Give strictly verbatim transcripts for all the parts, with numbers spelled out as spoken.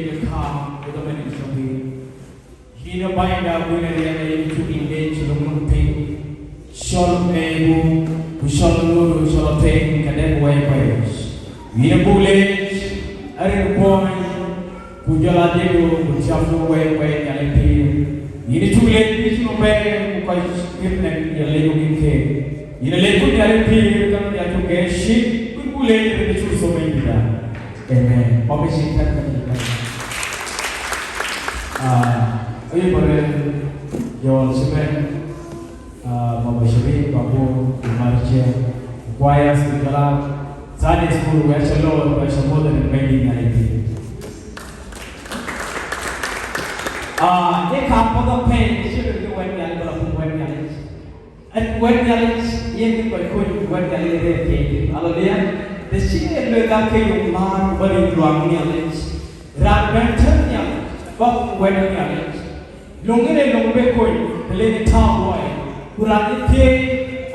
Ye kaam ë dhamën ë cök yic. Yïn ë Bänyda, wën ë riɛl ë yïn cuk yic leec löŋ löŋ piny. Cɔl meeiku, ku cɔl ŋootdu, cɔl athëëny, ke dɛ̈k wɛ̈i kuɛc. Yïn ë buk leec, arin kuɔɔny, ku jɔl adïtdu, ku thiäkku wɛ̈i kuɛc Nhialic pïïr. Yïn ë cuk leec bï cïn bɛ̈ɛ̈i, ku kɔc cït nɛn ye leec wok yïn keek. Yïn ë leec ku Nhialic pïïr, ka ya cuk gɛɛc cït, ku buk leec rin ë cuk thou Bɛ̈nydïtda. Amen. Bä bï cïn tɛ̈n ka cïn tɛ̈n. Ah, aye bä rëër Joel Cïmɛn, ah, Mama Shirin, Babu, Marcia, choirs, ku jɔl a Sunday school, wek cä looi, wek cä muɔ̈th rin Bɛ̈nydït Nhialic pïïr. Ah, ye kaam path apɛi, ë cï röt ke wɛ̈t Nhialic, bä la puk wɛ̈t Nhialic. Ë wɛ̈t Nhialic yen kë kɔc kuc, wɛ̈t Nhialic ë rëër thiëëc. Aleluya. Të cï en lueel ka ke yök määr ku bä ric luaŋ Nhialic, raan bɛ̈n tɛ̈n Nhialic, bä wɛ̈t Nhialic. Löŋ ë rëër löŋ bë kony, të le në tääu luɔi, ku raan ë thiëëc,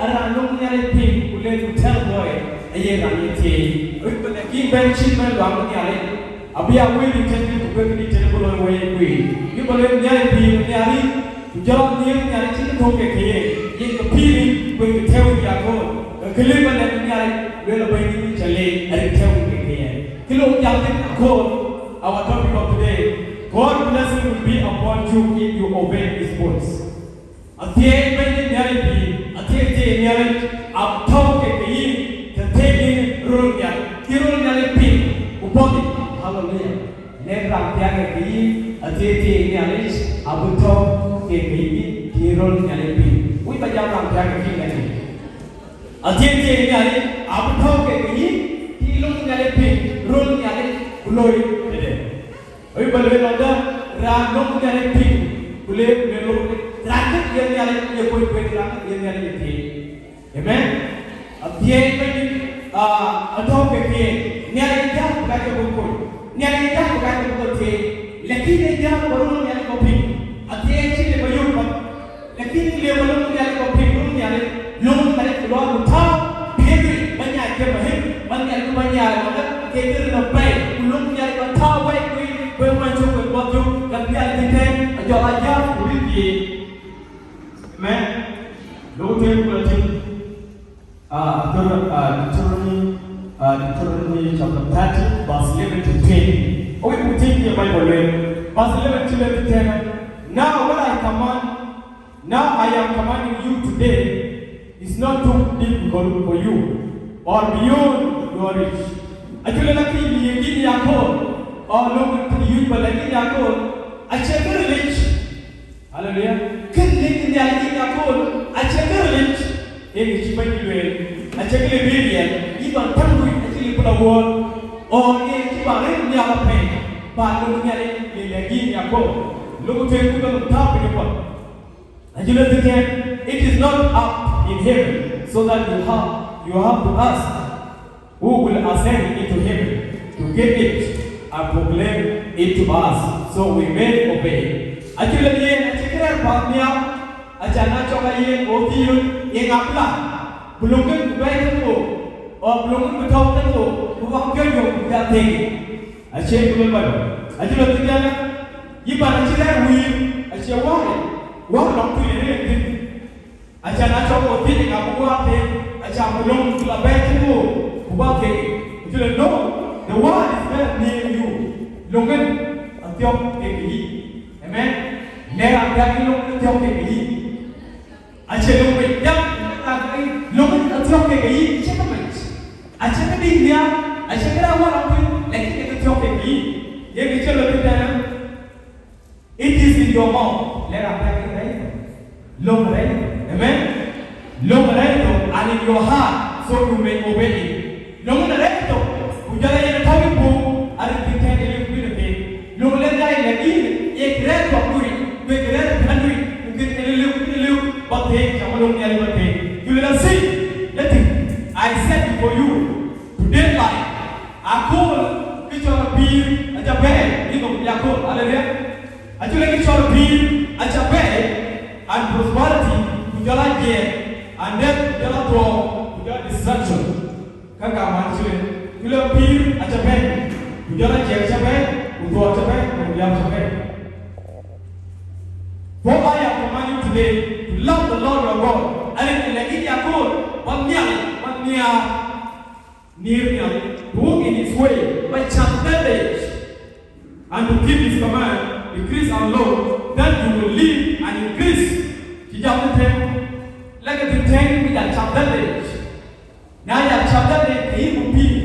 ë raan löŋ Nhialic piŋ, ku le në tɛ̈ɛ̈u luɔi, aye raan ë thiëëc. Awïc bä lɛ̈k yïn bɛ̈n cït bɛ̈n luaŋ Nhialic, abï a wël ë tɛ̈n ku bï këdï tënë bï loi wei kuic. Bï bä lueel Nhialic pïïr Nhialic, ku jɔl a Nhialic cïn thöŋ ke ke ye, yen ke pïïr, ku yen ke tɛ̈ɛ̈u ë akööl. Ke kë lëu bä lɛ̈k Nhialic, lueel abɛ̈ny ca leec, arin tɛ̈ɛ̈u ke ke ye. Kë lok jam thïn akööl, our topic of today, God blessing will be upon you if you obey his voice. Athiëëc Bɛ̈nydït Nhialic pïïr, athiëëc thiëëc Nhialic, abï tɔ̈u ke ke yïn, të thiëëc yïn röl Nhialic, cï röl Nhialic piŋ, ku puɔ̈th yic. Haleluya. Lɛ̈k raan thiak ke ke yïn, athiëëc thiëëc Nhialic, abï tɔ̈u ke ke yïn, cï röl Nhialic piŋ. Wïc bä jam raan thiak ke yïn, lɛ̈k yïn. Athiëëc thiëëc Nhialic, abï tɔ̈u ke ke yïn, cï löŋ Nhialic piŋ, röl Nhialic, ku loi tëde. Awïc bä lueel lɔn dä, raan löŋ Nhialic piŋ, ku le, ku le löŋ, raan kë ye Nhialic ye kuec kuec, raan kë ye Nhialic ye thiëëc. Amen. Athiëëc Bɛ̈nydït, ah, atɔ̈u ke thiëëc. Nhialic ë jääk bï ka jɔ bï kony. Nhialic ë jääk bï ka jɔ bï kony thiëëc. Lakin ë jääk bï röl Nhialic bï piŋ. Athiëëc cï le bä yök bä. Lakin le bä löŋ Nhialic bä piŋ, löŋ Nhialic, löŋ Nhialic ku luaak ku tääu, piëëth bä nyaai ke bä him, bä Nhialic bä nyaai, bä ke kë ril apɛi, ku löŋ Nhialic bä tääu wɛ̈i kuic, bä man cök wek bä cök, ka Nhialic bï tɛ̈n, ajɔl a jääk ku bï piëëth. Amen. Lok tëë ku la tïŋ. Ah, Deuter-, ah, Deuteronomy, ah, Deuteronomy chapter thirty, verse eleven to ten. Awïc buk tïŋ ye Bible lueel. Verse eleven cï lueel tënë, "Now what I command, now I am commanding you today is not too difficult for you or beyond your reach." Acï lueel akë ye yïn ya akööl, or löŋ kë yï bä lɛ̈k yïn ya akööl, acie kë rilic. Haleluya. Kën lëk Nhialic yïn akööl, acie kë rilic, ee kë cï Bɛ̈ny lueel, acie kë le bï riɛl, yï bä täŋ wïc, acie le bï la wuɔɔr, ɣɔn ee kë bä rëër nhial apɛi, bä löŋ Nhialic le lɛ̈k yïn akööl. Lok tueŋ ku bä lok tääu piny ëpɔt. Acï lɔ thïn, it is not up in heaven, so that you have, you have to ask. Who will ascend into heaven to get it and proclaim it to us, so we may obey? Acï lɔ yen, acï kërɛɛr path nhial, aca na cɔk a yen, go thiöl, ye ŋa bï la, ku löŋ kën ku bɛ̈ɛ̈i tënë ɣo, ɣɔn ku löŋ kën bï tɔ̈u tënë ɣo, ku wak piɔ̈ɔ̈c yök ku jal thëëk. Acie ku lɔ Bible. Acï lɔ thïn, yï ban acï rɛ̈ɛ̈r wïïr, acie wäär, wäär lɔŋ tui yen ë thïn. Aca na cɔk ɣo thiëc, ŋa bï wäär thëëk, aca ku löŋ ku la bɛ̈ɛ̈i tënë ɣo, ku wäär thëëk. Ku cï lɔ, no, the word is very near you. Löŋ kën athiɔ̈k kek yï. Amen. Lɛ̈k raan thiak yï löŋ kën athiɔ̈k kek yï. Acie löŋ mec, jam, löŋ kën athiɔ̈k kek yï, acie kë mec. Acie kë dït nhial, acie kë raan wäär lɔŋ tui, lakin kek athiɔ̈k kek yï. Yen kë cï lɔ thïn tënë. It is in your mouth. Lɛ̈k raan thiak, rɛ̈ɛ̈c thok. Löŋ rɛ̈ɛ̈c thok. Amen. Löŋ rɛ̈ɛ̈c thok, and in your heart, so you may obey it. Löŋ rɛ̈ɛ̈c thok, ku jɔl a yen tɔ̈u yï puɔ̈u, arin bï tɛ̈n ë lëu bï në piny. Löŋ le Nhialic lɛ̈k yïn, ye kë rɛ̈ɛ̈c thok dui, ku ye kë rɛ̈ɛ̈c pɛ̈n dui, ku kën ë lëu bï në lëu, bä thëëk, cä bä löŋ Nhialic bä thëëk. Ku lëk a thiëc, lëk thïn, I set before you today life. Akööl kë cɔl apïïr aca bɛ̈ɛ̈i, yïn nhom ya akööl. Haleluya. Acï lɔ kë cɔl apïïr aca bɛ̈ɛ̈i, and prosperity, ku jɔl a jiɛɛk, and death, ku jɔl a thuɔɔu, ku jɔl a destruction. Ka ka man cï lɔ, kë lɔ apïïr aca bɛ̈ɛ̈i, ku jɔl a jiɛɛk aca bɛ̈ɛ̈i, Ku dhuɔɔr cä bɛ̈ɛ̈i, ku riääk cä bɛ̈ɛ̈i. For I have commanded you today to love the Lord your God. Arëk lɛ̈k yïn ya kööl, ba Nhialic, ba nhiaar, nhiër Nhialic, to walk in his way, ba cath dhël de yic, and to keep his command, decrees and law, then you will live and increase. Cï jam ëtɛ̈ɛ̈n, lɛ̈k ëtɛ̈ɛ̈n bï ya cath dhël de yic. Na ya cath dhël de yic, ke yïn ku pïïr.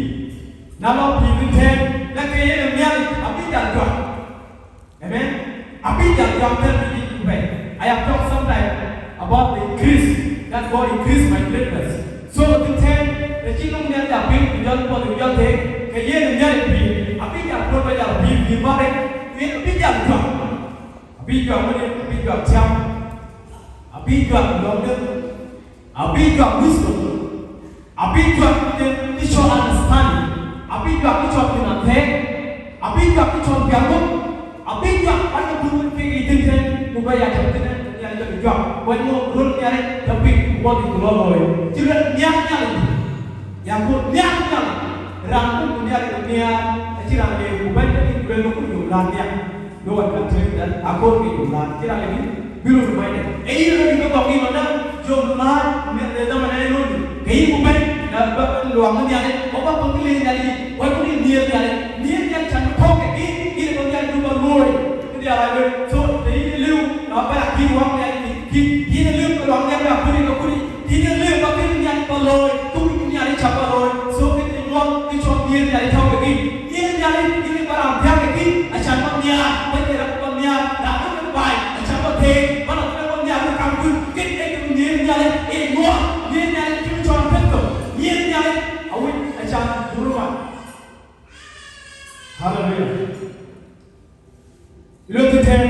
Na lɔ pïïr ëtɛ̈ɛ̈n, lɛ̈k ke yen Nhialic abï jal juak. Amen. Abï jal jam tɛ̈n bï yïn bɛ̈ɛ̈i. I have talked sometimes about the increase that God increase my greatness. So, the ten, the kingdom that I bring to John Paul, to John take, ke yen in John bring, abï jal put by jal bring, bring back, yen abï jal jam. Abï jam, abï jam, abï jam, abï jam, Abï juak wisdom, abï juak kë cɔl understanding, abï juak kë cɔl kën athɛɛk, abï juak kë cɔl piathkɔ̈k, abï juak wɛ̈t ke dhuk kek yic thïn tɛ̈n, ku bä ya cam thïn, Nhialic abï juak. Wɛ̈t ŋö röl Nhialic tɔ̈ piny, ku bɔ̈ dhil ku lɔ looi. Cï lueel nhiaar Nhialic. Ya ku nhiaar Nhialic. Raan ku ku Nhialic nhiaar, acïn raan le ku bɛ̈n tënë ku lueel ku yom la nhiaar. No one can tell you that. Akɔɔr ke yom la, cïn raan le bï, bï röl reminded. Ee yïn röt bï ke gɔk yïn lɔ na, yom la, në dhaman ë röl. Ke yïn ku bɛ̈n, na bä luaŋ Nhialic, ku bä bä kë le Nhialic, wɛ̈t ku nhiaar Nhialic. Nhiaar Nhialic can bï tɔ̈u ke yïn, yïn bä Nhialic du bä luööi. Këdï ala lueel, so, të yïn liu, na bä ya kïn waŋ Nhialic, kïn, yïn liu ke luaŋ Nhialic bä kuni ke kuni. Yïn liu bä kën Nhialic bä looi, ku Nhialic cä bä looi. So kë cï ŋuɔ̈th, kë cɔl nhiaar Nhialic tɔ̈u ke yïn. Nhiaar Nhialic, yïn bä raan thiääk ke yïn, acan bä nhiaar, bä ye raan bä nhiaar, raan bä baai, acan bä theek, bä raan bä bä nhiaar bä kam kuc. Kën ee kë nhiaar Nhialic, ee ŋuɔ̈th, nhiaar Nhialic cï cɔl Petero, nhiaar Nhialic, awïc acan buru man. Haleluya. Luel thïn tɛ̈n,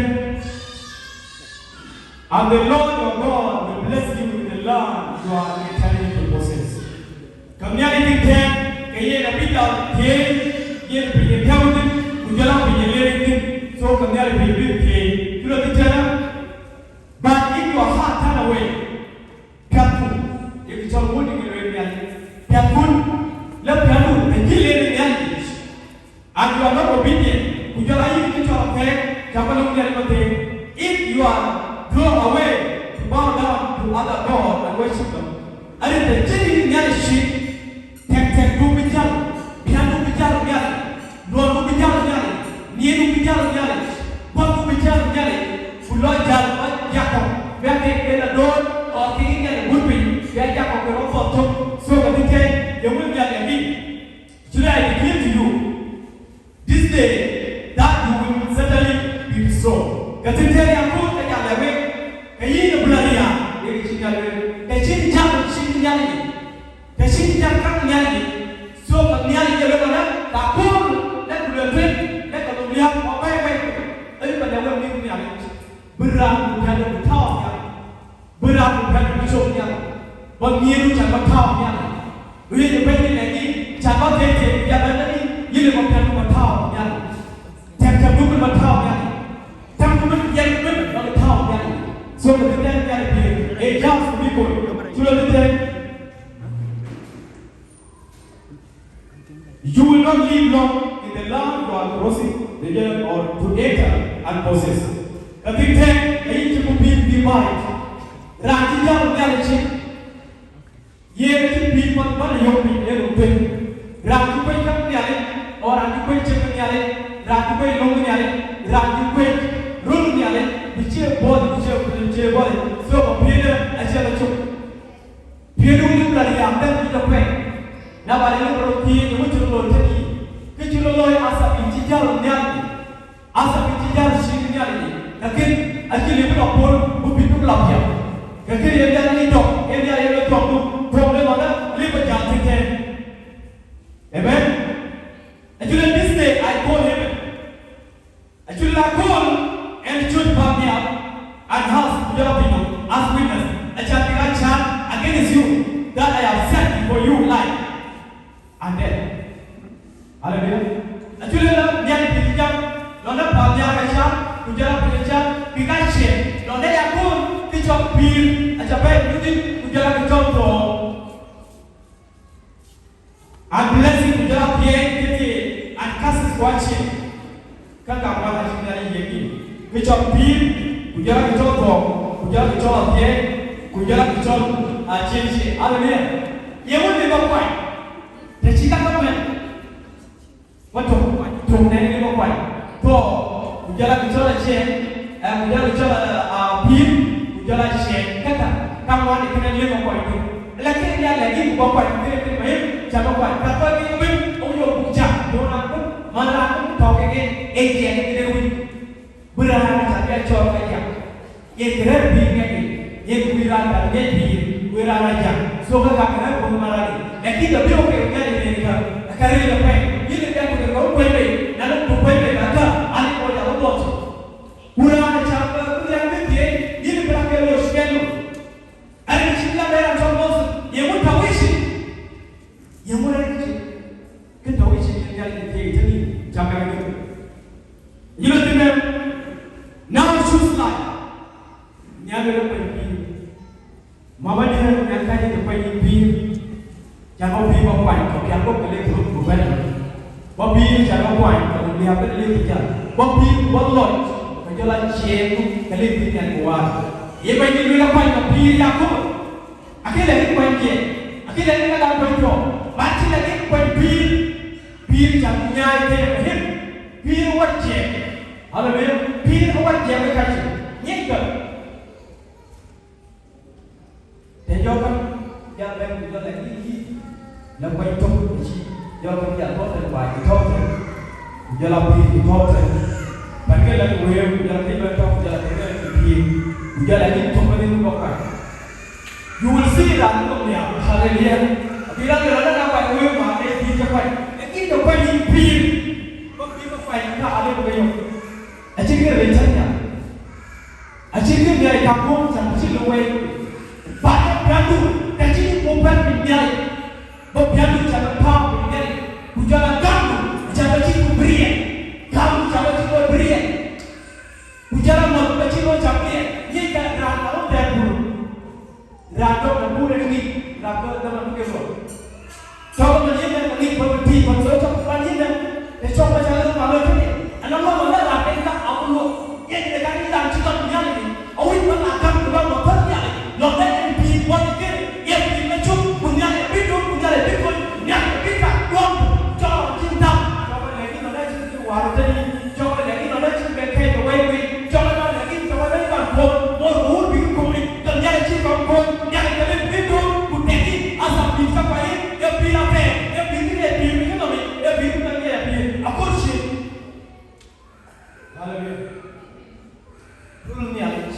and the Lord your God will bless you in the land you are entering to possess. Ka Nhialic thïn tɛ̈n, ke yen abï jal thiëëc, yen piny ë tɛ̈ɛ̈u thïn, ku jɔl a piny ë leec thïn, so ka Nhialic piny bï thiëëc. Cï luel thïn tɛ̈n, but if your heart turn away, piathkun, ye kë cɔl warning ë lueel Nhialic, piathkun, la piathdu të cï leec Nhialic yic, and you are not obedient, ku jɔl a yïn kë cɔl athɛɛk, cä bä löŋ Nhialic bä theek. If you are drawn away to bow down to other god and worship them, arëk të cïn yïn Nhialic cït, thɛk thɛkdu bï jäl, piändu bï jäl Nhialic, luɔidu bï jäl Nhialic, nhiëërdu bï jäl Nhialic, guäthdu bï jäl Nhialic, ku lɔ jäl bä Jakop, bï kek en adoor, or kek Nhialic wut piny, bï Jakop ke rɔt puɔth tök. So, ka thïn tɛ̈n, ye wël Nhialic adï? Today I declare to you, this day, that you will certainly be restored. Ka thïn tɛ̈n ya kööl ke jal lɛ̈k wek, ke yïn ë bï la riääk, ye kë cï Nhialic lueel. Të cïn jam cïn Nhialic yic, të cïn jam käŋ Nhialic yic, so ka Nhialic ye lueel ëlä, ka kööl, lɛ̈k ku lueel tueŋ, lɛ̈k ka lok riääk, ku abäi bɛ̈i, ayï ba lɛ̈k wek mïth Nhialic. Bï raan ku piändu bï tääu Nhialic. Bï raan ku piändu bï cop Nhialic. Ba nhiëërdu can ba tääu Nhialic. Ku ye Bɛ̈nydït lɛ̈k yïn, can ba thëëi thëëi, ya bɛ̈n lɛ̈k yïn, yïn ë ba piändu ba tääu Nhialic. Thɛk thɛkdu bï ba tääu Nhialic. Thɛkdu bï yɛn bï ba tääu Nhialic. So, bï thɛn Nhialic bï, ee, just bï good. Cï lɔ bï thëëi. You will not live long in the land you are crossing the Jordan or to enter and possess. Ka thïn tɛ̈n, ka yïn cï ku pïïr bï baai. Raan cï jäl Nhialic cï, yen acï pïïr path bän yök piny ë röt tueŋ. Raan cï kuec käŋ Nhialic, or raan cï kuec cïn Nhialic, raan cï kuec löŋ Nhialic, raan cï kuec röl Nhialic, bï cie buɔth, bï cie, bï cie buɔth. So, ka pïïrde acie la cök. Piɛ̈ɛ̈t wën bï la riääk bɛ̈n bï jɔ kuɛɛn. Na ba de lëk rɔt thiëëc, ë wën cï rɔt looi tënë yïn. Kë cï rɔt looi, athabi cï jäl Nhialic. Athabi cï jäl cït Nhialic. Lakin acï lëu bï lɔ pol, bï pïïr bï lɔ piɛth. Ke kë ye Nhialic dɔm, ye Nhialic ye dɔm, dɔm de lɔ na, lëu bï jäl thïn tɛ̈n. Amen. Actually, this day I call heaven. Acï la kööl ɛn cööt Pamia and house ku jɔl a piny nɔm as witness, acan bï ɣa cäät against you that I have set before you life and death. Hallelujah. Acï la Nhialic bï jam, lɔn de Pamia ka cäät, ku jɔl a piny cäät, bï ɣa ciëën, lɔn de ya kööl kë cɔl pïïr, aca bɛ̈ɛ̈i within, ku jɔl a kë cɔl thuɔɔu. And blessing ku jɔl a piɛɛny kedhie, and curses ku aciëën. Nhialic ye yïn. Kë cɔl pïïr, ku jɔl a kë cɔl thuɔɔu, ku jɔl a kë cɔl athiɛɛi, ku jɔl a kë cɔl acieŋ cie. Aleluya. Ye wën bï bä kuany, të cï ka ke mɛn, wä tök, tök nɛn bï bä kuany. Thuɔɔu, ku jɔl a kë cɔl acieŋ, eh, ku jɔl a kë cɔl, eh, apïïr, ku jɔl a ciɛɛŋ. Käkkä, ka ŋuan ë kënë liep bä kuany tök. Lakini ya lɛ̈k yïn ku bä kuany, ku kënë kënë bä yïn, cä bä kuany. Ka thɔ̈k yïn ëbën, ɣok yök buk cak, duɔ̈n raan ëbën, man raan ëbën tɔ̈u kek en, ee ciɛɛŋ ë kënë wïc. Bï raan ë cä bï a cɔɔl ke jam. Ye kërɛɛr pïïr ŋiɛc yic, ye kuc raan ë cä ŋiɛc pïïr, kuc raan ë jam. So, ke ka kërɛɛr puɔ̈th man raan yic. Lakin të bï ɣok ke ŋiɛc yic rin kä, ka ril apɛi. Yïn ë kɛn ku ke rɔt kuɛny bei, na rin ku kuɛny bei, ka kä, ani kɔc abï buɔth. Ku raan ë cä bï, bï raan bï thiëëc, yïn ë bï raan ke loc kɛn loc. Ani cïn la bɛ̈ɛ̈r atɔ̈ Moses, ye ŋö tɔ̈ wïc? Ye ŋö rɛ̈ɛ̈r cï? Kë tɔ̈ wïc cï Nhialic thiëëc tënë yïn, cä bɛ̈ɛ̈r wïc. Yïn ë thïn ë, now choose life. Nhialic ë kuany pïïr. Mama diɛ̈, nyan ka yïn ë kuany yïn pïïr. Cä bä pïïr bä kuany, kɔ pial bɔ̈ ke le thök ku bɛ̈n. Bä pïïr cä bä kuany, ke le liääp bï le pïïr jal. Bä pïïr ku bä lɔc, ke jɔl a ciɛɛŋdu, ke le pïïr nyan ku waar. Ye bɛ̈ny yïn lueel akuany, ke pïïr ya kööl. Akëc lɛ̈k yïn kuany ciɛɛŋ, akëc lɛ̈k yïn ka dap kuany tuɔɔu, ba cï lɛ̈k yïn kuany pïïr, pïïr cä nyaai tëde Ibrahim, pïïr ë wä ciɛɛŋ. Aleluya, pïïr ë wä ciɛɛŋ ë kacï. Nyic kë. Të jɔkë, jal bɛ̈n ku jɔl lɛ̈k yïn yï, la kuany tök cï, jɔkë jal tɔ̈u thïn baai cï tɔ̈u thïn, ku jɔl a pïïr cï tɔ̈u thïn. Bɛ̈n ke lɛ̈k wëëu, ku jɔl a pïïr bɛ̈n tɔ̈u, ku jɔl a pïïr bɛ̈n cï pïïr, ku jɔl a yïn tök bɛ̈n yïn bɔ̈ kac. You will see that look there. Hallelujah. Abï raan yɔ̈ɔ̈k na kuany wëëu ma ke pïïr cï kuany. Lakin të kuany yïn pïïr, bä pïïr bä kuany ka ale bï ke yök. Acïn kë rɛɛc cä nhial. Acïn kë Nhialic ka guɔ̈m cä bï cï lɔ wei. Ba ke piändu, ka cï ku pɛ̈n piny Nhialic. Bä piändu cä bï päu piny Nhialic. Ku jɔl a gamdu, cä bï cï ku bï riɛl. Gamdu cä bï cï ku bï riɛl. Ku jɔl a mɔ̈th bï cï ku cä bï riɛl. Ŋic ka raan ka rɔt thɛɛr bur. Raan tök në buur ë ŋic, raan tök ë dhamën bï ke luɔi. Cɔk ëmën yïn ë ŋic bä bï pïïr bä thou cɔk pan yïn ë, ë cɔk bä cä lëu ka loi tëde. Anɔŋ ŋɔ̈th ëmën raan en ka abï luɔi. Yen ë ka yïn raan cï lɔ̈ŋ Nhialic, awïc bä la gam ku lɔ̈ŋ bä thäl Nhialic. Lɔ̈ŋ de en pïïr buɔth ë kënë, ye pïïr bä cök, ku Nhialic abï döt, ku Nhialic abï kony, Nhialic abï tak duɔ̈ɔ̈m, cɔk cïn dam. Cɔk ë lɛ̈k yïn lɔn ë cïn cï waar ë tënë yïn. Cɔk ë lɛ̈k yïn lɔn ë cïn bɛ kɛ̈ɛ̈c ë wɛ̈i wei, cɔk ë lɔn lɛ̈k yïn cɔk ë bɛ̈ny ban kuɔɔny, mor ku wun bï kuɔɔny, lɔn Nhialic cï kɔn kuɔɔny, Nhialic ke lëk bï döt, ku tɛ̈k yïn, asa pïïr cä kuany yïn, ee pïïr apɛi, ee pïïr kë ye pïïr bï yïn nɔm yic, ee pïïr bï bɛ̈n ke ye pïïr, aköl cï. Haleluya. Run Nhialic,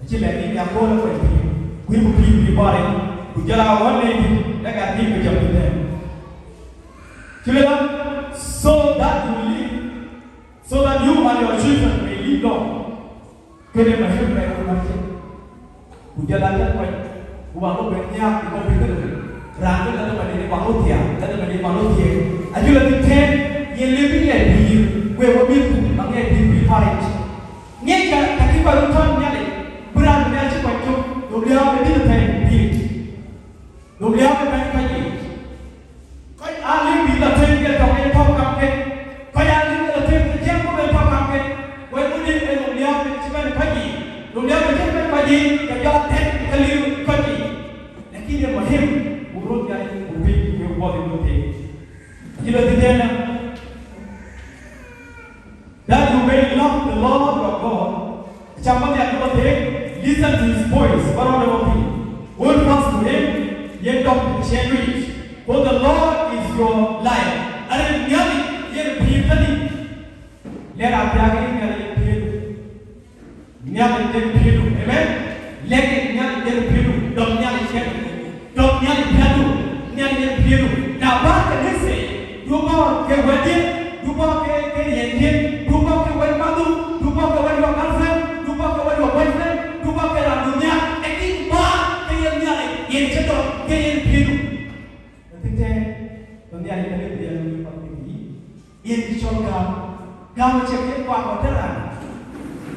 acï lɛ̈k yïn ya kööl ë kuany pïïr, kuïn ku pïïr bï bɔ̈ yic, ku jɔl a ɣɔn ë yïn, lɛ̈k a dhil bï jɔt piny tɛ̈n. Cï lëk, so that you live, so that you and your children may live long. Kënë Ibrahim bɛ̈n ku mär cï. Ku jɔl a jɔt kuany, ku wak ɣöö bɛ̈n nhiaak, ku bɔ̈ piny kënë. Raan bï la dhamandït ë wak ɣöö thiaak, la dhamandït ë wak ɣöö thiëëk. Ajɔl a dhil tɛ̈ɛ̈n, yen le bï ŋiɛc pïïr, wek wä mïthku, ba ŋiɛc pïïr, pïïr päric. Ŋiɛc ka, ka cï kɔc röt tɔ̈ɔ̈u Nhialic, bï raan bï Nhialic cï kuany cök, dom liääp ë dhil pɛ̈i pïïr. Dom liääp ë bɛ̈ny kɔc yiic. Kɔc aa lëu bï la tueŋ ke tɔ̈ ke tɔ̈u kamken. Kɔc aa lëu ke la tueŋ ke jiɛɛm ku ben tɔ̈u kamken. Wek ŋö dï ë dom liääp ë cï bɛ̈ny kɔc yiic? Dom liääp ë cï bɛ̈ny kɔc yiic, ke jɔ tɛ̈k ke liu kɔc yiic. Lakin ye muhim, ku röt ya yïn ku piny ke wuɔth ë röt thëëk. Cï lɔ dhil tënë. That you may love the Lord your God. Cam bä nhial bä thëëk, listen to his voice, bä rɔt bä piny. Hold fast to him, yen dɔm ciɛɛŋdu yic. For the Lord is your life. Arëk Nhialic yen pïïr tënë. Lɛ̈k raan thiääk yen Nhialic yen pïïrdu. Nhialic yen pïïrdu. Amen. Lɛ̈k Nhialic yen pïïrdu. Dɔm Nhialic yen. Dɔm Nhialic piändu, Nhialic yen piëëdu. Na bä ke lëk thëëi, du bä ke wɛ̈tdiɛ̈, du bä ke, ke riɛndiɛ̈, du bä ke wɛ̈t madhum, du bä ke wɛ̈t your girlfriend, du bä ke wɛ̈t your boyfriend, du bä ke raan du nhial, lakin bä ke yen Nhialic, yen cï dɔm, ke yen piëëdu. Ëtëtɛ̈ɛ̈n, bä Nhialic ke lëk piɛth në wël path ke yï. Yen kë cɔl gam. Gam acïn kë kuak kɔn tënë raan.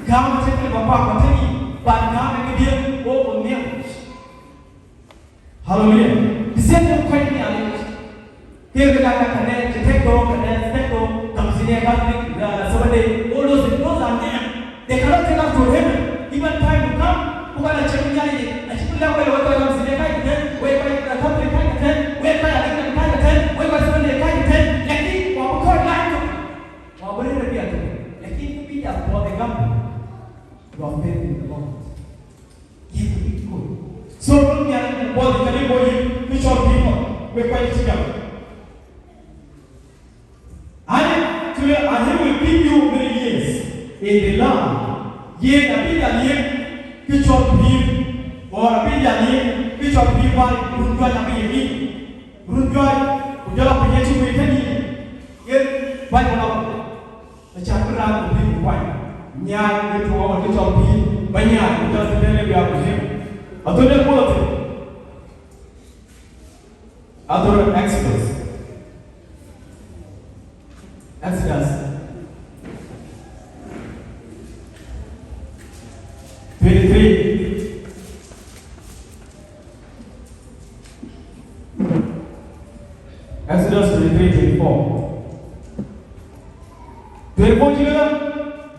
Gam acïn kë bä kuak kɔn tënë yï, but gam ee këdiɛ̈ wo wo nhial. Haleluya. The same thing kuany Nhialic. Ke bï ka ka kane, cï tek dɔ̈ɔ̈r kane, tek dɔ̈ɔ̈r, tamthiliya Catholic, uh, Seventh Day, all those things. No, You are faith in the Lord. Yes, it is good. So, don't be an body, can you go in? We shall be one. We quite together. And to, and he will give you many years in the land. Yen abï jal yiëk kë cɔl pïïr, or abï jal yiëk kë cɔl pïïr, bä run juëc abï yiëk yïn. Run juëc, ku jɔl a piny acï wëi tënë yïn. Yen Baibul abï. Acan bï raan ku pïïr ku kuany. Nyaai ë tuɔɔk kë cɔl pïïr, ba nyaai, ku jɔl thïn tënë bï a ku thiëëk. Athöl ë puɔth thïn. Athöl Exodus. Exodus twenty-three. Exodus twenty-three, twenty-four. Therefore, children,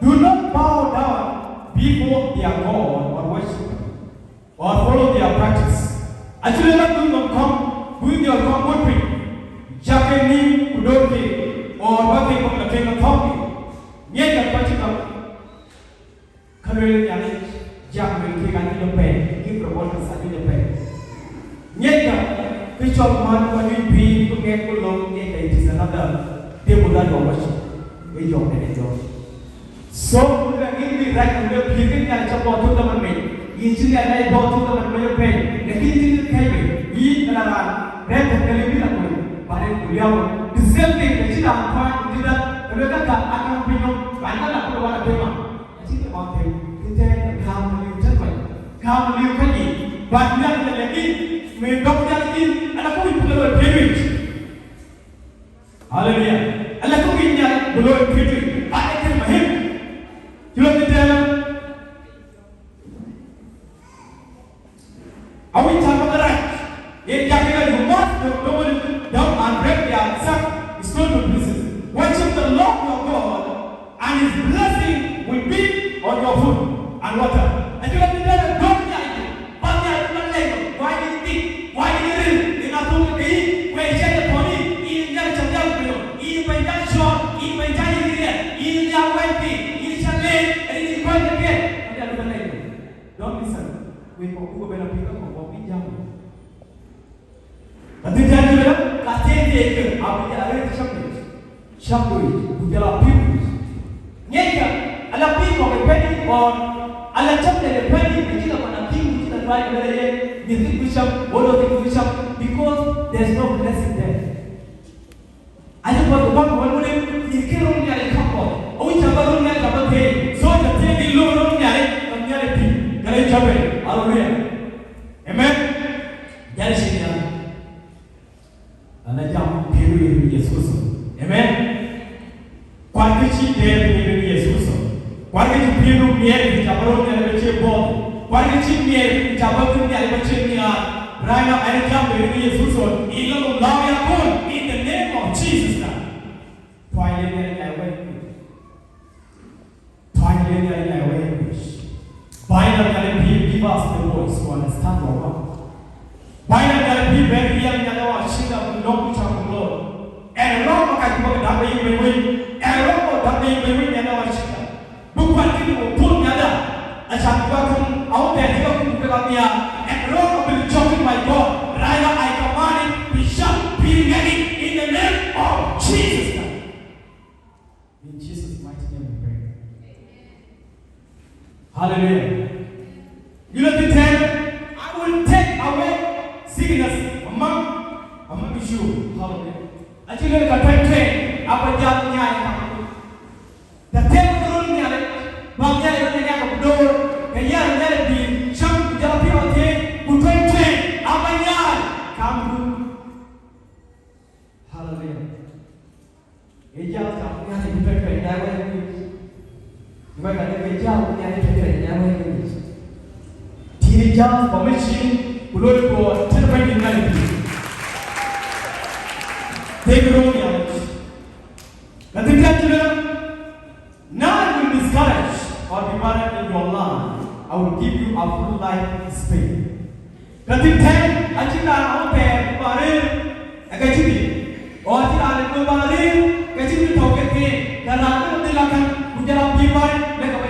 do not bow down before their God or worship them, or follow their practice. Actually, let them come with your company. Jacket ni kudoke, or working from the king of Turkey. Yet the practical. Ka lueel Nhialic, jam lueel kek ajuëc apɛi, gift of utterance ajuëc apɛi. Ŋiɛckë, kë cɔl man ku ajuëc piny ku ŋɛk ku lɔ̈ŋ, ŋiɛckë, it is another devil that you are worship. Ee jɔŋ dɛ̈ ë jɔŋ. So, ku lueel ŋic bï rac ku lueel pïïr kë Nhialic abɔ̈ thuk dhaman mec, yïn cï Nhialic bɔ̈ thuk dhaman mec apɛi, lakin cïn kë kɛ̈c bei, yïn ëna raan, rɛ̈ɛ̈r thɛ̈n ke lëu bï la kuëny, baden ku liääu. The same thing, të cïn raan kuany ku dït däk, ke lueel ka ka akaŋ piny nɔm, raan ka la ku lueel wan atëma. Acïn kë bä them, kë tɛ̈ɛ̈n ë gääm ë liu tënë kɔc, gääm ë liu kɔc yiic, bä Nhialic ë lɛ̈k yïn, mën dɔ̈k Nhialic yïn, ala kë wïc bï ke looi piëëc wïc. Haleluya. Ala kë wïc Nhialic bï looi piëëc wïc, bä ee kën muhim. Cï lɔ thïn tɛ̈ɛ̈n. Awïc cä bä ke rac, yen cä ke rac, you must know nobody down and break their sack stone to pieces. Worship the Lord your God, and his blessing will be on your food and water. Acï lɔ thïn tënë dɔ̈k Nhialic, bä Nhialic bï lɔ lɛ̈k, why do you think, why do you ril, yen athöŋ ke yï, ku ë ciɛɛŋ de pɔ̈n yï, yïn Nhialic cä dhiau piny, yïn bɛ̈ny cä cɔɔl, yïn bɛ̈ny cä yïn riɛl, yïn nhial wɛ̈ɛ̈tdï, yïn cä leec, rin yïn kuany de piɛth, Nhialic bï lɔ lɛ̈k. Don't listen. Wek kɔ̈k buk ëbɛ̈n apïïr ke kɔ̈k bï jam. Ka dhil jam cï lɔ, ka thëëi thëëi kë, abï jal arëët cäm yic, cäm doi, ku jɔl a pïïr yic. Ŋiɛckë, ala pïïr kɔ̈k ë pɛ̈n yic ɣɔn, ala cäm dɛ̈ ë pɛ̈n yic, ku cï la man a pïïr, ku cï la duany ëbɛ̈n ë yen, mïth thïn ku cäm, wol thïn ku cäm, because there's no blessing there. Aye kuɔth ku kuɔth ku wën wën, yïn kë röt Nhialic ka kuɔth. Awïc cä bä röt Nhialic cä bä thëëi. So, të thëëi kë lɔ röt Nhialic, ka Nhialic pïïr, ka lɔ cä bɛ̈n. Haleluya. Amen. Nhialic cï Nhialic. Ana jam pïïr wïïr Yecu Kërtho. Amen. Kuat kë cï dɛɛr pïïr Yecu Kërtho. Kuat kë cï pïïr miɛɛr, cä bä röt Nhialic bä cie bɔ̈. Kuat kë cï miɛɛr, cä bä thïn Nhialic bä cie nhiaar. Right now, I jam pïïr Yecu Kërtho. In lɔ lɔ ya kun, in the name of Jesus Christ. Tuany le Nhialic ya wɛ̈ɛ̈t. Tuany le Nhialic ya wɛ̈ɛ̈t. Bind up Nhialic, give us the voice to understand your word. Bäny Nhialic bï bɛ̈n riɛl Nhialic wa cïn dap lɔ̈k ku cäk ku looi. Ɛn rɔt bä kac bä ke dap ke yï bɛ̈ny wei. Ɛn rɔt bä dap ke yï bɛ̈ny wei Nhialic wa cïn dap. Bï kuat kï ku puɔ̈l Nhialic. Acan ku bä kum awär bɛ̈n ke kum ke la nhiaar. Ɛn rɔt bï cɔk in my God. Right now I command it, be shut, be ready in the name of Jesus Christ. In Jesus' mighty name we pray. Hallelujah. You know the ten, I will take away sickness among, among you. Hallelujah. Actually, ka twenty, apa jam nyai ka. The ten run nyale, ba nyale ba nyale ka dor, ka yar nyale bi, sham ku jara pi ote, ku twenty, apa nyai, kam run. Hallelujah. Ë jam cam Nhialic bï tɔ̈c pɛɛi nyai wɛ̈ɛ̈r ë Nhialic. Wɛ̈ɛ̈r ka dek ë jam Nhialic bï tɔ̈c pɛɛi nyai wɛ̈ɛ̈r ë Nhialic. Tïŋ jam commission ku loi God tënë Bɛ̈nydït Nhialic pïïr. Dek röör Nhialic. Ka thïn tɛ̈n cï lëk, none will discourage or be barren in your land. I will give you a full life in Spain. Ka thïn tɛ̈n acïn raan awär bï ba rëër ë ka cï dhil, ɣɔn acïn raan ë bï ba rëër ka cï dhil tɔ̈u ke thëën, ka raan bï dhil akäŋ, ku jɔl a bï baai, lek abï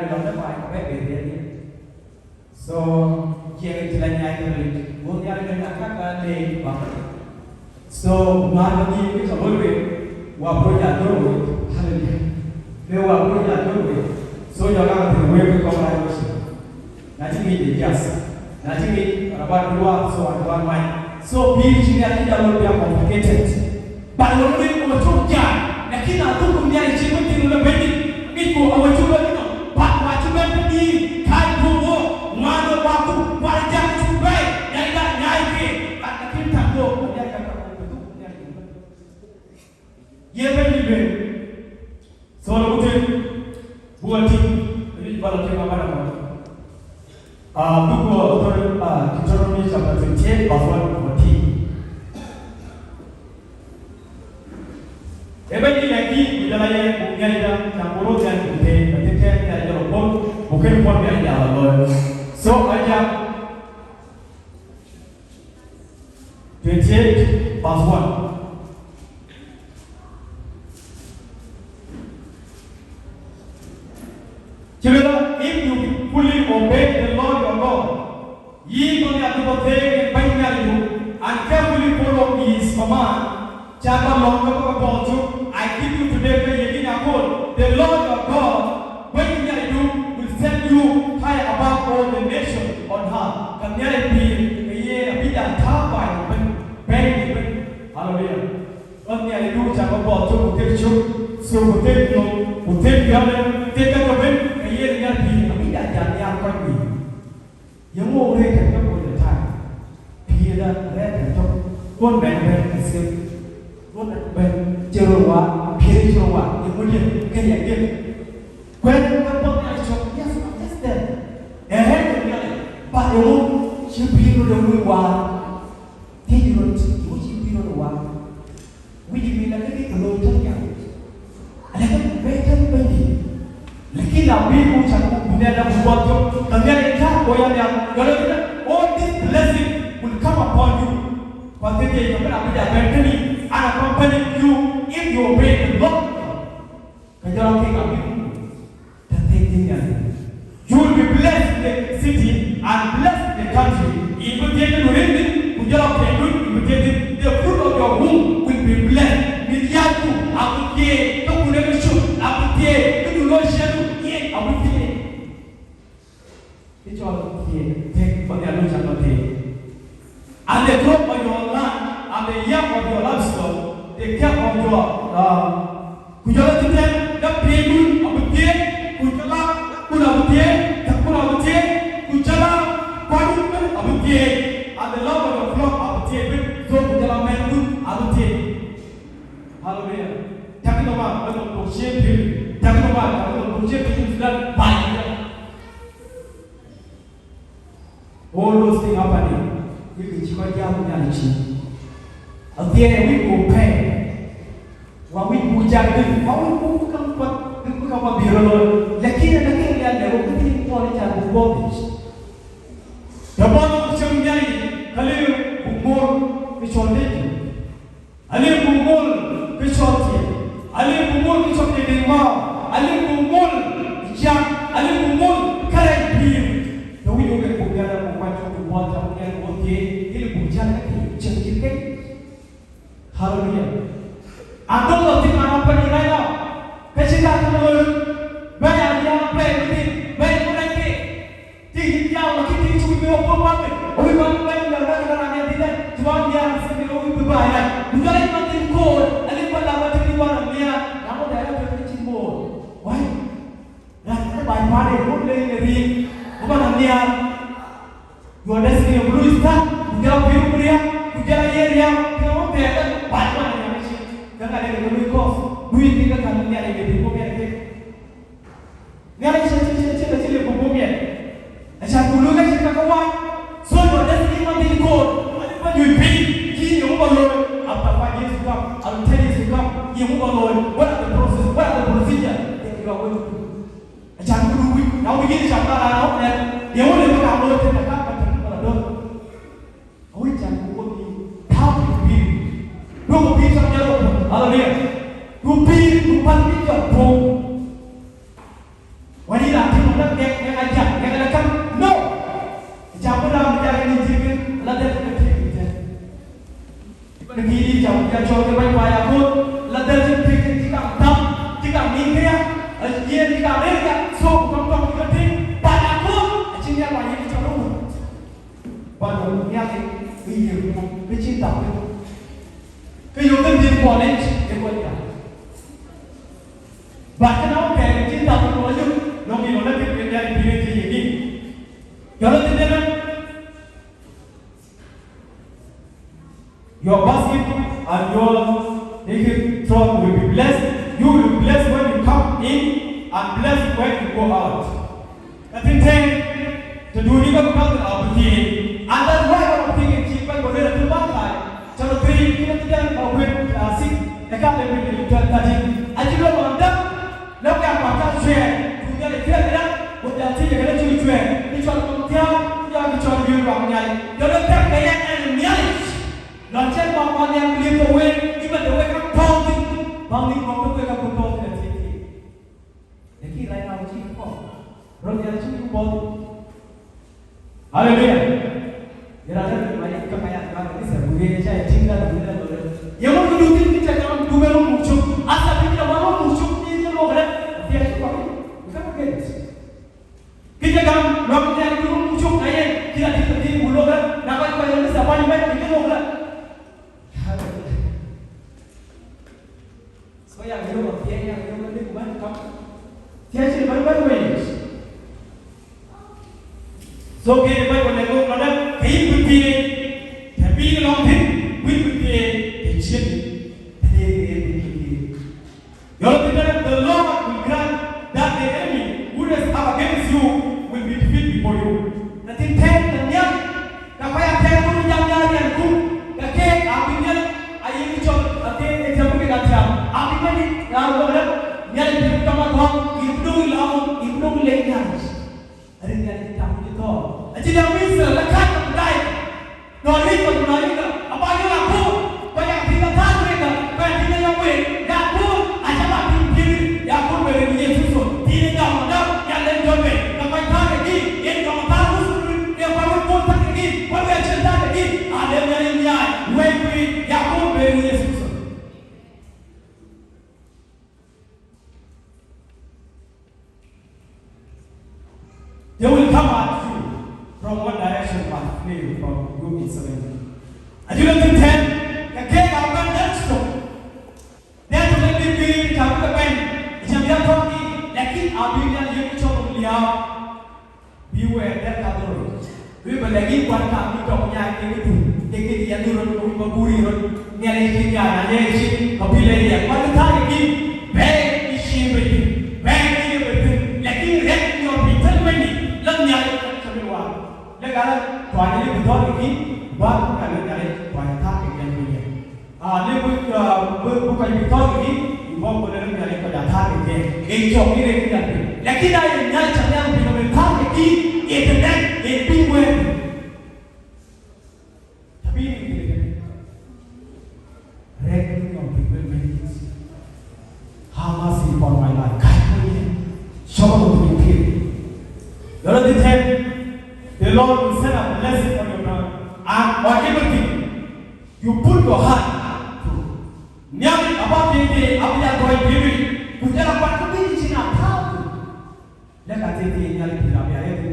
Nhialic lɔ në baai, ku bɛ̈ɛ̈i bɛ̈ɛ̈i riɛl. So, ciɛɛŋ cï la nyaai ke ril, go Nhialic bɛ̈n na kak ka leec bäk. So, ŋuan ke dhil ke cä looi wek, wa bro ja jɔl wek, haleluya. Le wa bro ja jɔl wek. So, jɔ ka thil wek ke kɔn rac wek. Na cï ŋic ë jas, na cï ŋic rabat dua, so, an dua mac. So, pïïr cï ya cï jam looi bia complicated. But wën wek awacuk jam, lakin adhukku Nhialic cï wën thïn në Bɛ̈nydït, ŋicku awacuk lɔ yïnɔ, but wacuk bɛ̈n tëdï, kääc guöp wok, ŋuan wek waku, kuat jam cuk bɛ̈ɛ̈i, Nhialic da nyaai ke, but lakin tak wok, Nhialic ka tak wok, adhukku Nhialic. Ye Bɛ̈nydït lueel, thɔ̈n ku thïn, buk a tïŋ, awiëc bä lɔ tïŋ amat amat. Ah, buk a thɔ̈n, ah, Deuteronomy chapter twenty-eight, verse one to fourteen. Ë Bɛ̈nydït lɛ̈k yïn, ku jɔl a yen, ku Nhialic da, cam ku röt Nhialic ku thëën, na cïn tɛ̈ɛ̈n Nhialic jɔl a puɔ̈l, ku kën puɔ̈l Nhialic jal a looi. So, aja, twenty-eight, verse one. Cï lueel, if you fully obey the Lord your God, yïn bä Nhialic bä thëëk ë Bɛ̈ny Nhialicdu, and carefully follow his command, cä bä lɔ̈ŋ ke bä ke bɔ̈ cök, I give you today, ke ye yïn akööl, the Lord your God, Bɛ̈ny Nhialicdu, will set you high above all the nations on earth. Ka Nhialic pïïr, ke yen abï jal tääu baai ëbën, bɛ̈ɛ̈i ëbën. Haleluya. Ɣɔn Nhialicdu cä ke bɔ̈ cök ku thek cök, thok ku thek nhom, ku thek piɔ̈nde, thek ke ke bën, ke yen Nhialic pïïr abï jal jat nhial kɔc wïc. Yeŋö rɛɛc tɛ̈n tök all the time? Pïïrda rɛɛc tɛ̈n tök. Ɣɔn bɛ̈n bɛ̈n ë thek. Ɣɔn bɛ̈n cï röt waar, pïïr cï röt waar, yeŋö diɛ̈ ke ya diɛ̈? Kuɛ̈n bä bɔ̈ Nhialic cök, yes, I'm just there. Ë rɛɛc tɛ̈n Nhialic, but yeŋö cï pïïr röt ë lui waar? Thiëc röt, yeŋö cï pïïr röt ë waar? Wïc bï la ke ke Abï ku cak ku bï Nhialic abï buɔth cök, ka Nhialic cak ku ya nhial, jɔl ë kënë, all this blessing will come upon you. Ku athiëëc ye, ka bï abï ja bɛ̈n kënë, and accompany you if you obey the Lord. Ka jɔl aa kek abï ku tɛ̈ thiëëc thïn Nhialic. You will be blessed in the city and blessed in the country. Yïn bï thiëëc në rin thïn, ku jɔl aa piɛnydu, yïn bï thiëëc thïn. The fruit of your womb will be blessed. Mïth yäthku abï thiëëc, këkun ë ke cök abï thiëëc, këdu lɔ ciëëŋdu, yen abï thiëëc. Kë cɔl thiëëc, thiëëc, bä Nhialic cak bä thiëëc. And the crop of your land, and the young of your livestock, the care of your, uh, ku jɔl ë thïn tɛ̈n, ke piɛɛcdun abï thiëëc, ku jɔl aa kun abï thiëëc, ku kun abï thiëëc, ku jɔl aa kuatdun ëbën abï thiëëc, and the love of your flock abï thiëëc ëbën, so ku jɔl aa mɛnhkun abï thiëëc. Haleluya. Cäkï nɔm aa, wek nɔm thok cie pïïr. Cäkï nɔm aa, cäkï nɔm thok cie pïïr Sudan, baai. All those things happening. Wek cï kɔc jam Nhialic cï. Athiɛɛn wïc ku pɛɛi. Wa wïc ku cak dï, wa wïc ku kam pat, ku kam wa bï rɔt looi. Lakini na kï ya lɛ̈k, ku kï cɔl ë cak ku bɔ̈. Të bɔ̈ ku cï Nhialic, ka lëu ku mor kë cɔl dëc. Alëu ku mol kë cɔl thiëëc, alëu ku mol kë cɔl tëdï mɔ̈u, alëu ku mol jam, alëu ku mol kärɛc pïïr. Të wïc wok en buk Nhialic ku kuany cök ku buɔth cam Nhialic ku thiëëc, yen buk jam ke cïn cït ke. Haleluya. And those of things are happening right now. Ka cï ka tënë looi, bɛ̈ɛ̈i abï ya pɛɛi bï thïn, bɛ̈ɛ̈i ku rɛc ke. Tïŋ yïn jam, lakini tïŋ cï wïc bï wok bɔ̈ pamit, wïc bä bɛ̈ny lɔ rɛ̈k raan ë dhil ë, cï wä nhiaar, cï bï wïc bï bä yäc. Ku jɔl yïn man thïn koor, alim bä lam bä tïŋ yïn wän nhiaar, na ŋot ë rɛ̈k tëk cïn moor. Wai, raan ë bac paan ë ŋot le yïn ë riëëc, ku bä nhiaar. Your destiny will be stuck, ku jɔl a pïïr ku riääk, ku jɔl a ye riääk, ku jɔl a wä pɛɛth, bac man ë nhiaar cï, ka ŋa dek ë ke lui kɔ̈th, du yïn thïn ke ka nhiaar ë ke pïïr ku pɛɛth ke. Nhialic cï, cï, cï, cï, cï lëu bï guöp yɛn. Acan ku luui ka cït ka ke wac. So your destiny man thïn koor. Wani bä nyuc piny. Yïn yeŋö bä looi? After five years to come, after ten years to come, yeŋö bä looi? What are the process? What are the procedure that you are going to do? Acan ku luui. Na wïc yïn cam ka raan ɣɔn nɛn. Yeŋö lëu bä kaŋ looi tënë ka, ka tënë ka la döŋ. Awïc cam ku guöp yïn. Tääu piny pïïr. Duökï pïïr cam Nhialic ëbɛ̈n. Haleluya. Du pïïr, du päl piny jɔt puɔ̈u. Wani raan tïŋ nɔm lɛ̈k ŋɛk, ŋɛk ajak, ŋɛk ala käŋ. No. Cam bï raan bï jak ënï cï kën, ala dhɛl ke tïŋ ëtɛ̈n. Bï kï yï cam bï ya cɔl ke bäny baai akööl, ala dhɛl cï tïŋ cï kaŋ täm, cï kaŋ ŋic këya, yen cï kaŋ rëër ya, so ku kaŋ tɔŋ cï ke tïŋ, baai akööl, acïn ya baai yen cɔl röt. Ba nɔm Nhialic bï yiëk muk, bï cïn täm. Ke yök ke dhil puɔl yic ë kɔc ya. But kënë wok kɛɛr cïn täm ku ayök, nɔŋ yïn ɣɔn akën ke Nhialic bï yen thiëc yïn. Jɔl ë thïn ënë, your basket and your, eh, truck will be blessed. You will be blessed when you come in and blessed when you go out. Ka thïn tënë, të duuni ka bï päth abï thiëëc. And that's why ka bï thiëëc cï Baibol lueel athïn Malakai, chapter three, kï lɔ thïn Malakai, uh, six, ë ka lɔ thïn twelve, thirteen. Acï lueel ɣɔn däk, lɔ ka kuat ka cuɛɛr, ku Nhialic cuɛɛr këdäŋ, ku jɔ thiëëc këdäŋ cï cuɛɛr, kë cɔl ɣɔn thiääk, ku jɔ kë cɔl yöök ɣɔn Nhialic. Jɔ lɔ thɛ̈k ke yɛn ɛn Nhialic. Lɔn cïn bä ɣɔn Nhialic liep ke wek, even the way ka tɔ̈u thïn, bä ŋic ɣɔn ke wek ka ku tɔ̈u thïn athiëëc. Lakini right now, cï kɔn. Rɔt ya cï ku bɔ̈. Haleluya. Yɛn raan ë ma yï ka ka ya ka ka kisa ku ye cha ye tïŋ da du da do. Ye mo du tin ki cha kam du be mo mu chuk. Asa bi da mo mu chuk ni ni mo gre. Dia ku ko. Ka ku ke. Ki cha kam lo ni ya du mu chuk na ye. Ki da ti ti mu lo ga. Na ka ka ye sa ba ni ba ni mo gre. Haleluya. So ya yök athiɛɛny, ya yök alik bän kam. Thiëëc cï bän bän wëi. So ke bän wëi lëk ɣok lɔdë, ke yïn bï thiëëc, të bï yïn lɔŋ thïn, wïc bï thiëëc, të ciëën, të dee ke bï thiëëc. Yɔl bï tënë, the Lord will grant that the enemy who raise up against you will be defeated before you. Na thïn tɛ̈n na nhial, ka kɔc atɛ̈ɛ̈n ku jam ya riɛnku, ka keek abï miɛt, aye kë cɔl, ake ë tiɛm ku kek athiäm, abï miɛt raan wok rɛ̈t, miɛt ë pïïr tɔŋ atɔ̈, yïn bï döŋ ë lɔ̈ɔ̈m, yïn bï döŋ They will come at you from one direction, but flee from you in seven. Ajulɛ thïn tɛ̈n, ke keek abɛ̈n dɛ̈t thok. Dɛ̈t thok ë bï guiir, cä bï ke bɛ̈n, cä bï ya thɔ̈k yiic, lakin abï Nhialic yiëk cɔk liääp. Beware, dɛ̈t ka dhorou. Wek bä lɛ̈k yïn kuat kaam bï tɔŋ nyaai kek ë dum, kek kek yɛn röt, wek bä guur yïn röt. Nhialic cï nyaai, na lɛɛr cï, ka bï lɛɛr yɛn. Kuat kë thäär kek yïn, bɛ̈ɛ̈i ë ciëën bei thïn, bɛ̈ɛ̈i ë ciëën bei thïn. Lakin rɛ̈k nyɔɔr piny thël mɛnydït, lɛ̈k Nhialic cä bï waar. Lɛ̈k ala, tuany ë lëu bï thɔ̈r kek yïn, bä ka lɛ̈k Nhialic, tuany thäär kek yɛn bei yɛn. Ah, le bï, ah, bï, bï kɔc bï thɔ̈r kek yïn, bï bɔ̈ ku lɛ̈k Nhialic kɔc aa thäär kek yɛn. Ee cɔk yïn rek Nhialic piny. Lakin aa ye Nhialic cä Nhialic piny, abï thäär kek yïn, ee të rɛ̈k, ee bï wɛ̈ɛ̈r. Cä bï yïn rek, rɛ̈k yïn nɔm bï wɛ̈ɛ̈r bɛ̈n yïn. Have mercy upon my life. Kac wël yɛn. Show me the way. Lɔrë dhil tɛ̈n, the Lord will send a blessing on your ground and on everything you put your hand to. Nhialic abä piɛŋ ke abï ya gɔɔc piëëuic, ku jɔl a kuat kë bï cïn a tääu. Lɛ̈k athëëk ke Nhialic pïïr abï arëët.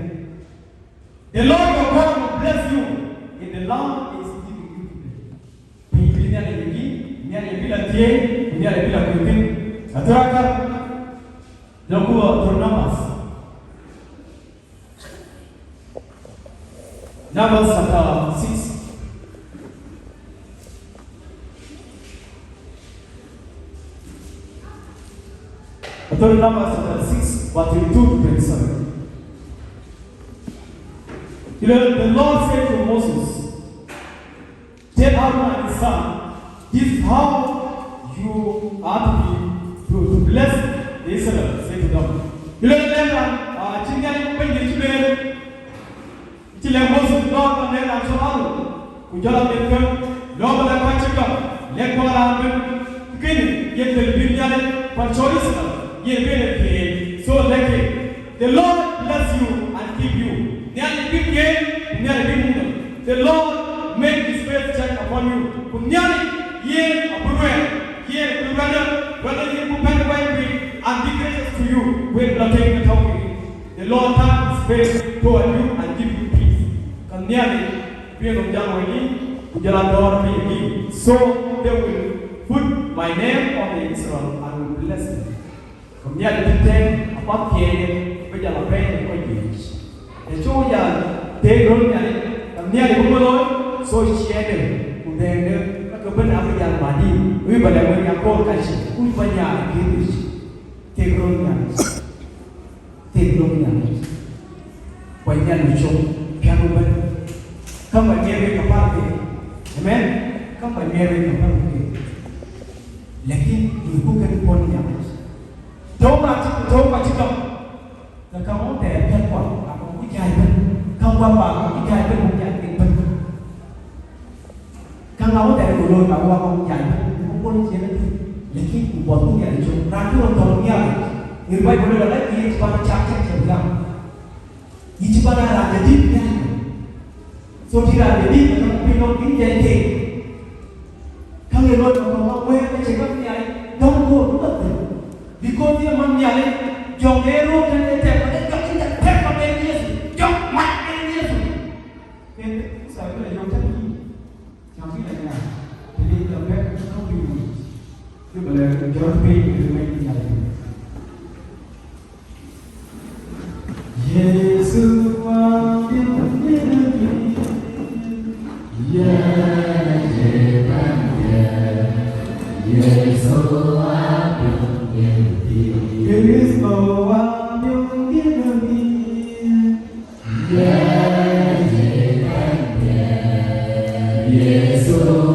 The Lord your God will bless you in the land is giving you today. Piny bï Nhialic yiëk yïn, Nhialic bï la thiëëc, ku Nhialic bï la kuc thïn. Athör akäl, lɔku athör Numbers. Numbers chapter six. Athör Numbers chapter six, verse twenty-two to twenty-seven. You know, the Lord said to Moses, "Tell Aaron and his son, this is how you are to be, to, to bless the Israel," say to them. Bï lɔ lɛ̈k raan, ah, cï Nhialic Bɛ̈nydït cï lueel, cï lɛ̈k Moses lɔ ka lɛ̈k raan cɔl Aaron, ku jɔl a lɛ̈k kë, lɔ bï lɛ̈k kɔc cï gam, lɛ̈k kɔc raan bën, kënë yen thel bï Nhialic pan cɔl Israel, yen bï lɛ̈k thiëëc. So lɛ̈k ke, "The Lord bless you and keep you." Nhialic bï thiëëc, ku Nhialic bï muk nɔm. "The Lord make his face shine upon you." Ku Nhialic yen abï ruɛl, yen abï ruɛl, ruɛl yen ku pɛ̈n wɛ̈ɛ̈r piny, and be gracious to you, wek lɔ tëëk në tɔ̈u piny. The Lord turn his face toward you and give you peace. Ka Nhialic bï nɔm jam wei yïn, ku jɔl a dɔ̈ɔ̈r piny yïn. So they will put my name on the Israel and will bless them. Ku Nhialic bï tɛ̈n apath thiëëc, bï jɔl a bɛ̈ɛ̈i në kɔc juëc. Të cuk jal theek röl Nhialic, ka Nhialic bï looi, so ciɛɛŋde, ku dhɛɛŋde, ka ke bɛ̈n abï jal madï, wïc bä lɛ̈k wek ya koor ka cï, wïc bä nyaai kë rïc. Theek röl Nhialic. Theek röl Nhialic. Ku Nhialic cök piɛth ëbɛ̈n. Käŋ bä miɛt wek ka päl ke. Amen. Käŋ bä miɛt wek ka päl ke. Lakin luɔiku kën puɔ̈n Nhialic. Tɔ̈u ka cï, tɔ̈u ka cï gam. Ke käŋ wä thɛɛr piɛth kuan, ka kɔŋ ku jai ëbɛ̈n. Käŋ guäm ba kɔŋ ku jai ëbɛ̈n, ku jai ëbɛ̈n. Käŋ awä thɛɛr ku looi, ka wä kɔŋ jai ëbɛ̈n. Ku puɔ̈n ciëën ëtui. Lakin ku buɔthku Nhialic cök. Raan cï röt thɔ̈n Nhialic. Ŋïr Baibul lueel ala, yen cï bän cak cak cï gam. Yïn cï bän a raan de dït Nhialic. So cï raan de dït, ka piny nɔm bï jai keek. Käŋ ye luɔi nɔm nɔm wëër ke cï gam Nhialic, don't go do that thing. Because ye man Nhialic, jɔŋ ee röök tën ee tɛ̈k, ade jɔŋ cï tɛ̈k, tɛ̈k mat en Yecu, jɔŋ mat en Yecu. Ke Musa bï la yök tën yïn. Cam bï la nyaai, të dï la bɛ̈k, käŋ bï wïc. Bï bɛ lɛ̈k jɔt piny, bï mɛc Nhialic. Yecu apiŋ yïn, yɛn acï bɛ̈n yɛn. Yecu apiŋ yïn, Kristo apiŋ yïn, yɛn acï bɛ̈n yɛn. Yecu apiŋ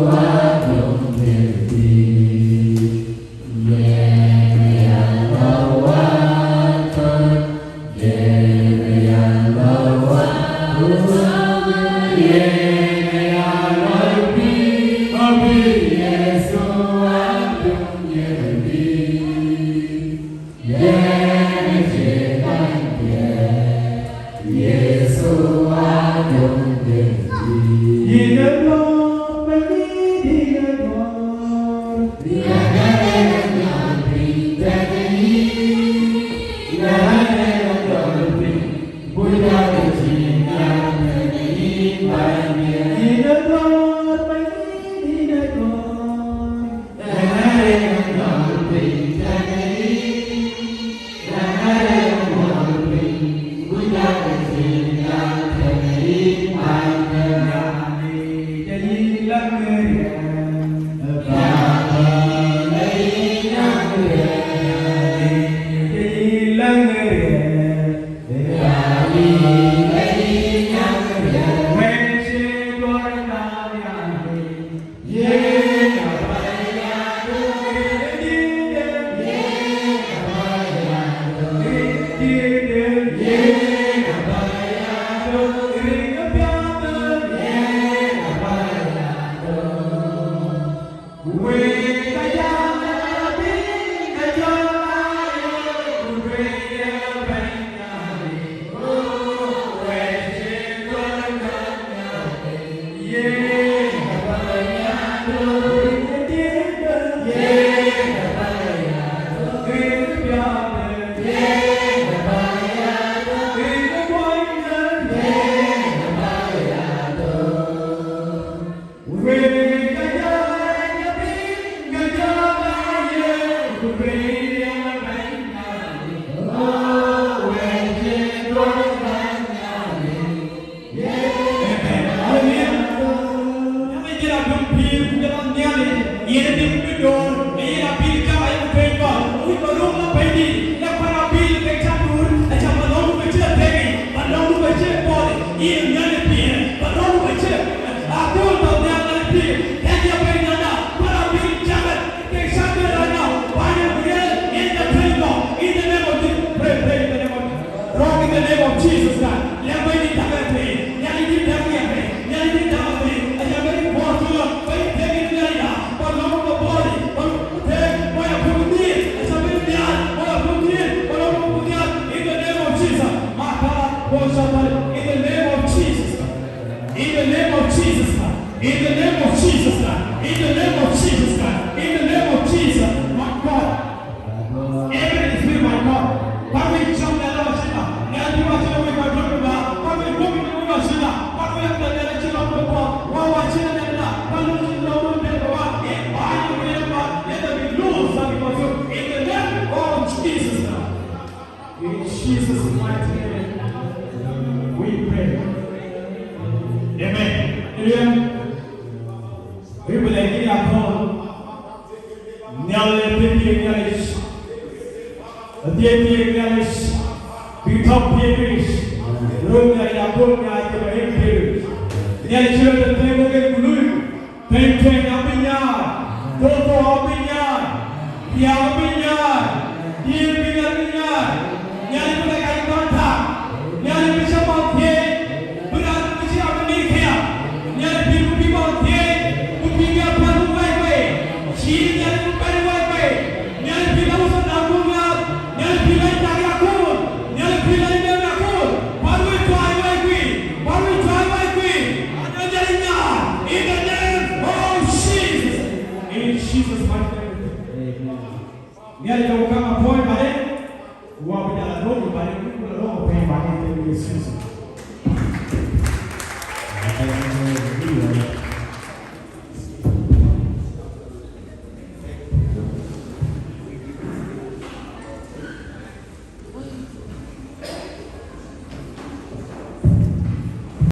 yïn. Rock in the name of Jesus, God. Let me be done with me. Let me be done with me. I shall be born to you. But you take it in the air. But Lord, the body. But you take my opportunity. I shall be there. My opportunity. But Lord, the opportunity. In the name of Jesus. My God, Lord, somebody. In the name of Jesus. In the name of Jesus, God. In the name of Jesus, God. In the name of Jesus, God. In the name of Jesus, my God. Everything is free, my God. But we jump the Lord, Shiva. Now you are showing my God, Shiva. But we go in the Lord, Shiva. But we have the Lord, Shiva, the God. Why, why, Shiva, the God? But Lord, Shiva, the God, the God. If I am the God, let them be loose, let me go through. In the name of Jesus, God. In Jesus' mighty name, we pray. Amen. Amen. We will again upon Nyale Piki Nyalish. Piki Nyalish. Big top Piki. Room Nyale Abon Nyale Piki. Nyalish, the table get blue. Pɛ̈ny tueŋ abï nyaai, thou thou abï nyaai, riääk abï nyaai, diëër bï ŋɛk bï nyaai. Nhialic bï lɛ̈k aa ye kɔn tak, Nhialic bï cä bä thiëëc, bï raan bï cï abï ŋic këya. Nhialic bï bï bä thiëëc, bï bï bï apäl bï wɛɛc wei. Cïï